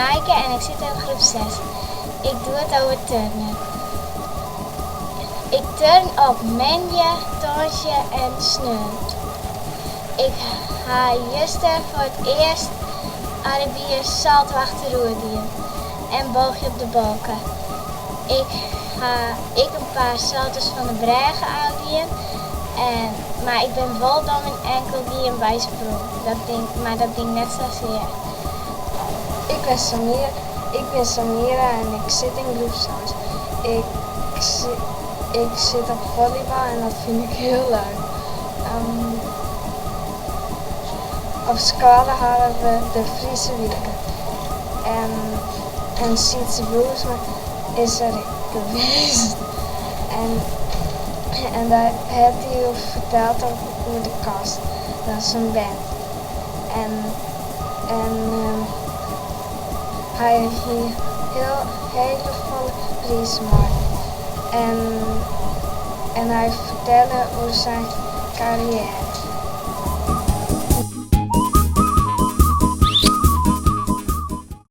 Maaike en ik zit in groep 6. Ik doe het over turnen. Ik turn op moandei, tongersdei en sneon. Ik ha juster foar it earst Arabyske salto achteroer dien en bôgje op de balke. Ik ha ek in pear salto's fan de brêge ôfdien, en, mar ik bin wol om myn ankel gien by sprong. Dat die, mar dat die net sa sear. Ik ben Samira, ik ben Samira en ik sit yn groep 6. Ik sit op follybal en dat fyn ik hiel leuk. Op skoalle hawwe we de Fryske wike. En Sytse Brouwersma is der west. En dêr hat hy ferteld oer De Kast. Dat is in band. En hy hie hiel folle prizen mei. En hy fertelde oer syn karriêre.